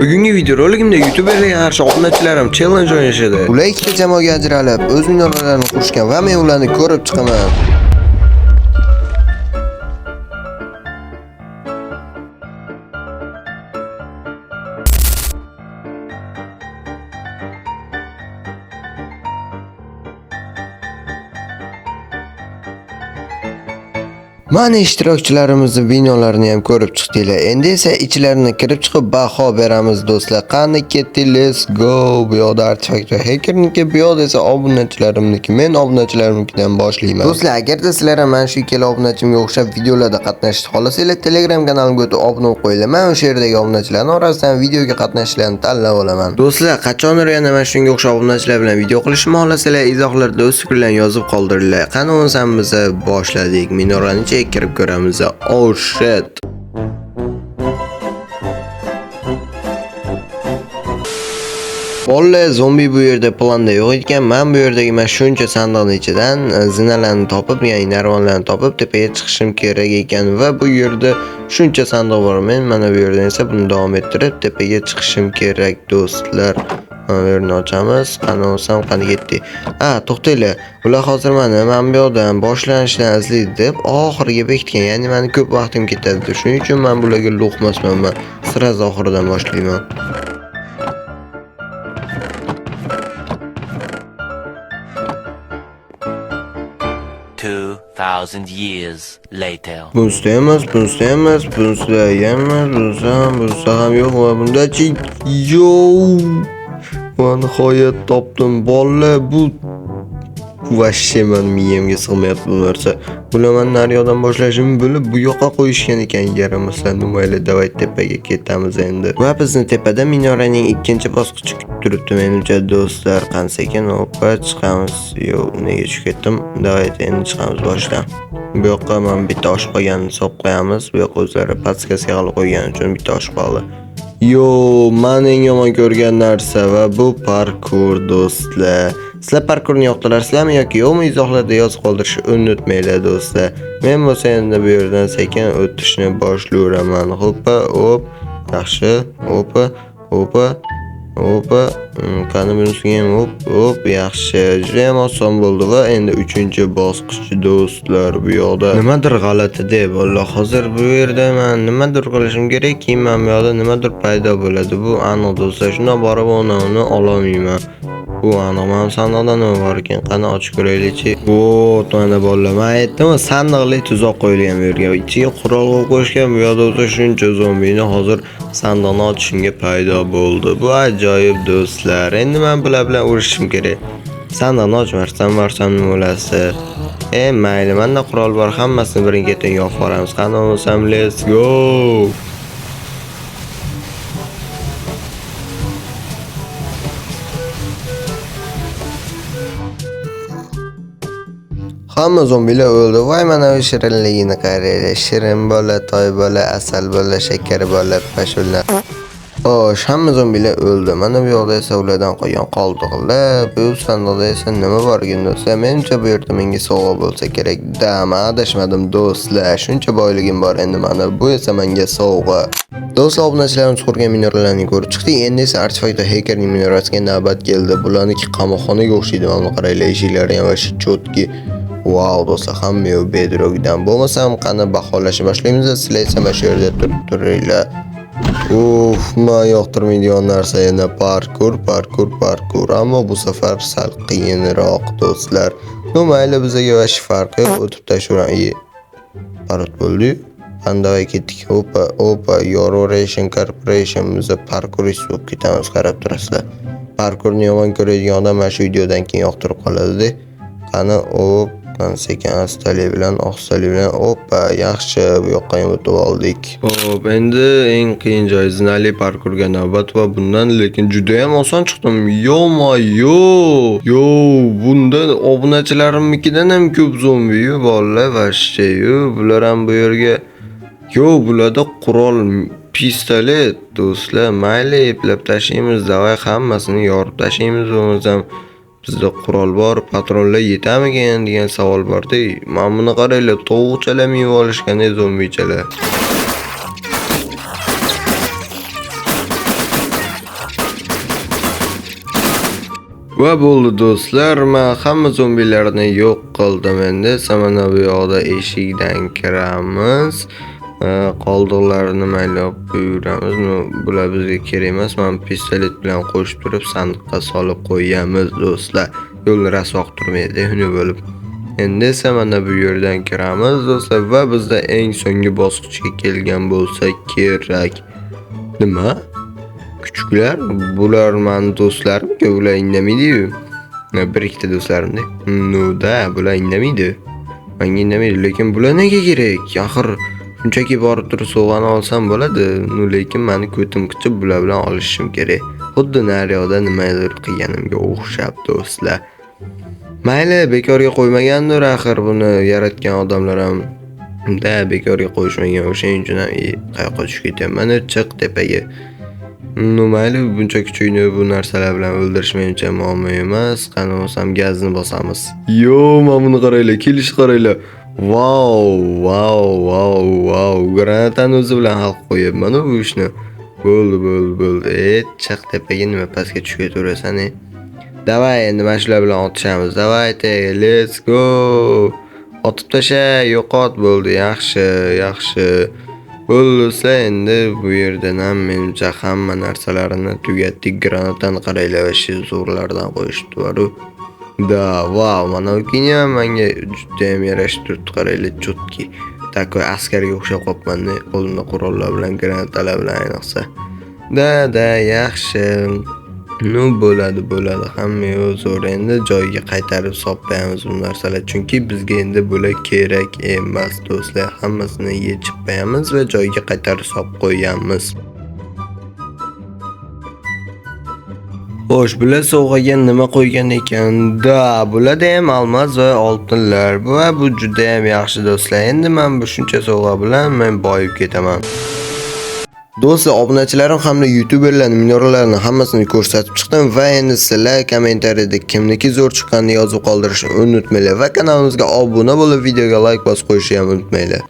Bugungi videorolikimda youtuberlarga qarshi obunachilarim challenge o'ynashadi. Ular ikkita jamoaga ajralib, o'z minoralarini qurishgan va men ularni ko'rib chiqaman. Mana ishtirokchilarimizni binolarini ham ko'rib chiqdinglar. Endi esa ichlarini kirib chiqib baho beramiz do'stlar. Qani ketdik, let's go. Bu yoqda Artefakt va Hacker'niki, bu yoqda esa obunachilarimniki. Men obunachilarimnikidan boshlayman. Do'stlar, agarda sizlar ham mana shu ikkala obunachimga o'xshab videolarda qatnashishni xohlasanglar, Telegram kanalimga o'tib obuna bo'lib qo'yinglar. Men o'sha yerdagi obunachilarning orasidan videoga qatnashishlarni tanlab olaman. Do'stlar, qachondir yana mana shunga o'xshab obunachilar bilan video qilishimni xohlasanglar, izohlarda o'z fikrlaringni yozib qoldiringlar. Qani bo'lmasam biz boshladik. Minorani ichiga kirib ko'ramiz. Oh shit. Bolla zombi bu yerda planda yo'q ekan. Men bu yerdagi mana shuncha sandiqning ichidan zinalarni topib, ya'ni narvonlarni topib tepaga chiqishim kerak ekan va bu yerda shuncha sandiq bor. Men mana bu yerdan esa buni davom ettirib tepaga chiqishim kerak do'stlar. Mana bu yerni ochamiz. Qani bo'lsam qani ketdik. Ha, to'xtanglar. Ular hozir mani bu yoqdan boshlanishidan izlaydi deb oxiriga bekitgan. Ya'ni meni ko'p vaqtim ketadi. Shuning uchun men bularga luqmasman. Men sразу oxiridan boshlayman. Two thousand years later. Bunisi emas, bunisi emas, bunisi emas, bunisi ham, bunisi ham yo'q va bundachi yo'q. Va nihoyat topdim. Bolla bu vashshe mani miyamga sig'mayapti bu narsa. Bular mani nariyoqdan boshlashimni bilib bu yoqqa qo'yishgan ekan yaramaslar. Mayli, davay tepaga ketamiz endi. Va bizni tepada minoraning ikkinchi bosqichi kutib turibdi menimcha do'stlar. Qani sekin hoppa chiqamiz. Yo'q, nega tushib ketdim? Davay endi chiqamiz boshidan. Bu yoqqa mana bitta oshib qolganini solib qo'yamiz. Bu yoqqa o'zlari podskaska qilib qo'ygani uchun bitta oshib qoldi. Yo, men eng yomon ko'rgan narsa va bu parkur do'stlar. Sizlar parkurni yoqtirasizlarmi yoki yo'qmi izohlarda yozib qoldirishni unutmanglar do'stlar. Men bo'lsa endi bu yerdan sekin o'tishni boshlayveraman. Hoppa, hop, yaxshi, hoppa, hoppa, hoppa. Qani bunisiga ham hop, hop, yaxshi. Juda ham oson bo'ldi va endi 3-bosqich do'stlar bu yoqda. Nimadir g'alati deb, valloh hozir bu yerda men nimadir qilishim kerak, keyin men bu yoqda nimadir paydo bo'ladi. Bu aniq do'stlar. Shundan borib uni ololmayman. Bu aniq. Mana sandiqda nima bor ekan? Qani ochib ko'raylikchi. Vo't, mana bolalar, men aytdim-ku, sandiqli tuzoq qo'yilgan bu yerga. Ichiga qurol qo'yib qo'yishgan. Bu yoqda o'zi shuncha zombini hozir sandiqni ochishimga paydo bo'ldi. Bu ajoyib do'stlar. Endi men bular bilan urushishim kerak. Sandiqni ochmasdan borsam nima bo'lasi? Mayli, menda qurol bor, hammasini birin-ketin yoqib yuboramiz. Qani bo'lsam, let's go. Hamma zombilar o'ldi. Voy mana bu shirinligini qaranglar. Shirin bola, toy bola, asal bola, shakar bola, pashullar. Xo'sh, hamma zombilar o'ldi. Mana bu yoqda esa ulardan qolgan qoldiqlar. Bu sandiqda esa nima bor ekan do'stlar? Menimcha bu yerda menga sovg'a bo'lsa kerak. Da, men adashmadim do'stlar. Shuncha boyligim bor endi mana bu esa menga sovg'a. Do'stlar, obunachilarimiz qurgan minoralarni ko'rib chiqdik. Endi esa Artefakt va Hackerning minorasiga navbat keldi. Bularniki qamoqxonaga o'xshaydi. Mana buni qaranglar, eshiklari ham vashi chotki. Wow do'stlar, hamma yo'q bedrogdan. Bo'lmasam qani baholashni boshlaymiz. Sizlar esa mana shu yerda turib turinglar. Uf, men yoqtirmaydigan narsa yana parkur, parkur, parkur. Ammo bu safar sal qiyinroq do'stlar. No mayli, bizga vashi farqi yo'q, o'tib tashlayveramiz. Parot bo'ldi. Qanday ketdik? Opa, opa, Yoration Corporation biz parkurist bo'lib ketamiz, qarab turasizlar. Parkurni yomon ko'radigan odam mana shu videodan keyin yoqtirib qoladi-da. Qani, op, sekin astalik bilan, ohistalik bilan, opa, yaxshi, bu yoqqa ham o'tib oldik. Xo'p, endi eng qiyin joy zinali parkurga navbat va bundan lekin juda ham oson chiqdim. Yo-ma-yo! Yo, bundan obunachilarimnikidan ham ko'p zombi-yu, bolalar, vashshe-yu, bular ham bu yerga. Yo, bularda qurol, pistolet do'stlar, mayli eplab tashlaymiz, davay hammasini yorib tashlaymiz bo'lmasam. Bizda qurol bor, patronlar yetamikan degan savol bor-da. Mana buni qaranglar, tovuqchalar minib olishgan zombichalar. Va bo'ldi, do'stlar, men hamma zombilarni yo'q qildim. Endi esa mana bu yoqda eshikdan kiramiz. Qoldiqlarini mayli olib qo'yaveramiz. Ну, bular bizga kerak emas. Mana pistolet bilan qo'shib turib sandiqqa solib qo'yamiz, do'stlar. Yo'lni rasvo qilib turmaydi, xunuk bo'lib. Endi esa mana bu yerdan kiramiz, do'stlar, va bizda eng so'nggi bosqichga kelgan bo'lsa kerak. Nima? Kuchuklar? Bular mani do'stlarim-ku, ular indamaydi-yu. Bir ikkita do'stlarim-da. Ну да, bular indamaydi. Menga indamaydi, lekin bular nega kerak? Axir shunchaki borib turib sovg'ani olsam bo'ladi. Ну, lekin mani ko'tim qichib bular bilan olishishim kerak. Xuddi nariyoqda nimadir qilganimga o'xshab, do'stlar. Mayli, bekorga qo'ymagandir axir buni yaratgan odamlar ham. Да, bekorga qo'yishmagan. O'shaning uchun ham qayoqqa tushib ketyapman? Chiq tepaga. Ну, mayli, buncha kuchukni bu narsalar bilan o'ldirish menimcha muammo emas. Qani bo'lsam gazni bosamiz. Yo, mana buni qaranglar, kelishni qaranglar. Vau, vau, vau, vau. Granatani o'zi bilan hal qilib qo'yapman bu ishni. Bo'ldi, bo'ldi, bo'ldi. E, chiq tepaga, nima pastga tushib ketaverasan, e? Давай, endi mana shular bilan otishamiz. Давайте, let's go. Otib tasha, yo'qot, bo'ldi. Yaxshi, yaxshi. Bo'ldi, do'stlar, endi bu yerdan ham menimcha hamma narsalarini tugatdik. Granatani qaranglar, вообще zo'rlardan qo'yishibdi varu. Да, vau, mana bu ham menga juda ham yarashib turibdi, qaranglar, чёткий. Такой askarga o'xshab qolibman-da, qo'limda qurollar bilan, granatalar bilan ayniqsa. Да, да, yaxshi. Ну, bo'ladi, bo'ladi. Hamma yo'q zo'r. Endi joyiga qaytarib solib qo'yamiz bu narsalar. Chunki bizga endi bular kerak emas, do'stlar. Hammasini yechib qo'yamiz va joyiga qaytarib solib qo'yamiz. Xo'sh, bular sovg'aga nima qo'ygan ekan? Да, bularda ham almaz va oltinlar. Va bu juda ham yaxshi, do'stlar. Endi men bu shuncha sovg'a bilan men boyib ketaman. Do'stlar, obunachilarim hamda youtuberlarning minoralarini hammasini ko'rsatib chiqdim va endi sizlar kommentariyada kimniki zo'r chiqqanini yozib qoldirishni unutmanglar va kanalimizga obuna bo'lib videoga like bosib qo'yishni ham unutmanglar.